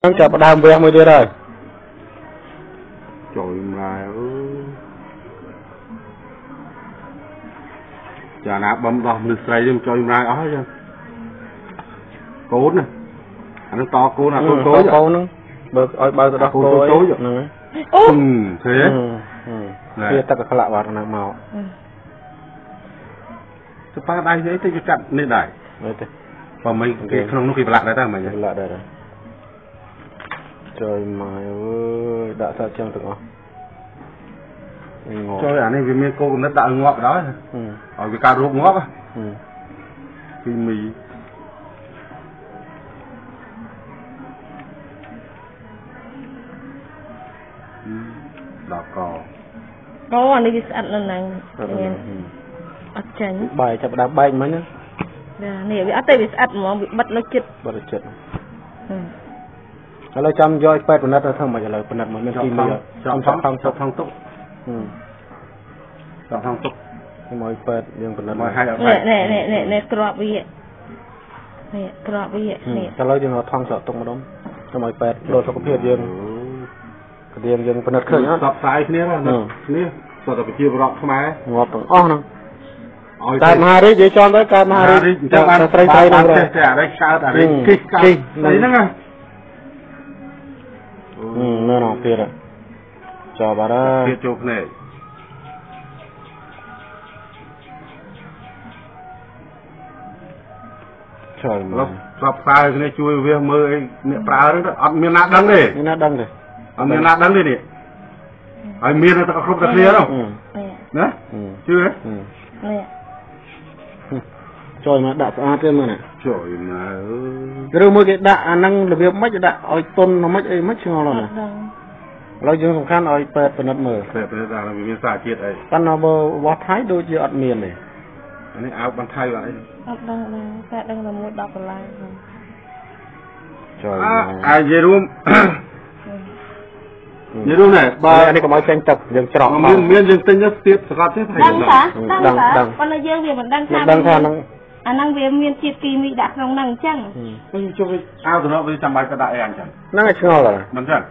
នឹងចាប់ផ្ដើមវះមួយទៀតហើយ ចូលម្លាយអើចាណាបំដោះមនុស្សស្រីយើងចូលម្លាយអស់ហើយចឹងកូនណាអានឹងតកូនអាកូនតូច កូនហ្នឹងបើឲ្យបើទៅដោះគោហ្នឹង អូឃើញទេវាទឹកខ្លាក់បាត់ហ្នឹងមកទៅប៉ះដៃអីទៅកាត់នេះដែរ មើលទៅបើមិនគេក្នុងនោះគេប្រឡាក់ដែរតើមិនប្រឡាក់ដែរ ចូលមកអើយដាក់សាច់ចឹងទាំងអស់ ងាប់ចូលអានេះវាមានគោលកំណត់ដាក់ងាប់ដល់ឲ្យវាកើតរោគងាប់ពីមីដល់កអូអានេះវាស្អិតនៅហ្នឹងអត់ចាញ់ បាយចាប់ដើមបែកមិញណា នេះវាអត់ទេវាស្អិតហ្មងវាបិទនៅចិត្ត បិទចិត្តឥឡូវចាំយកពេទ្យពិនិត្យទៅធ្វើម៉េចឥឡូវពិនិត្យមកមានទីមី ចំថងថងថងទុកចង់ថងទុក មកពេទ្យយើងពិនិត្យមកឲ្យអត់ នេះនេះនេះនេះក្របវានេះក្របវានេះ ឥឡូវយើងថងស្រកទុកម្ដុំទៅឲ្យពេទ្យលោសុខភាពយើងក្តៀមយើងពិនិត្យឃើញអត់ ផ្សព្វផ្សាយគ្នាគ្នាសុទ្ធតែប្រជាពលរដ្ឋខ្មែរ ងាប់ទាំងអស់ហ្នឹងឲ្យកើតមហារាជនិយាយចំទៅកើតមហារាជអញ្ចឹងបានស្រីស្រីហ្នឹងចេះតែអរិយកើតអរិយគិះកើតស្អីហ្នឹងណា នៅនោះទៀតចប់បាត់ហើយ ទៀតចូលភ្នែក ចូលមក ផ្សព្វផ្សាយគ្នាជួយវាមើលអីអ្នកប្រើហ្នឹងអត់មានណាដឹងទេ មានណាដឹងទេ អត់មានណាដឹងទេនេះហើយមានតែគ្រប់តែគ្នានោះណាជឿទេ នេះ ចូលមកដាក់ស្អាតទេមើលណា ចូលមក ឬមួយគេដាក់អាហ្នឹងរបៀបម៉េចដាក់ឲ្យតុនម៉េចអីម៉េចឆ្ងល់ណាស់ឥឡូវយើងសំខាន់ឲ្យពេទ្យពិនិត្យមើល ពេទ្យពិនិត្យដល់វាមានសារជាតិអី ប៉ុន្តែបើវាស់ថៃដូចជាអត់មានទេ អានេះអោបបន្ថៃអត់អី អត់ដឹងដែរតែដឹងតែមួយ10ដុល្លារ ចូលអានិយាយរួមនិយាយរួមណែបើអានេះកុំឲ្យចេញទឹកយើងច្រក មានមានយើងទិញទៅទៀតសកត់ទេ ដឹងតាដឹងតាប៉ុន្តែយើងវាមិនដឹងថា ដឹងថាហ្នឹង អាហ្នឹងវាមានជាតិគីមីដាក់ក្នុងហ្នឹងអញ្ចឹង ខ្ញុំជុំអាវតំណវាចាំបាច់ក៏ដាក់អីអញ្ចឹង ហ្នឹងឲ្យឆ្ងល់មិនចឹង។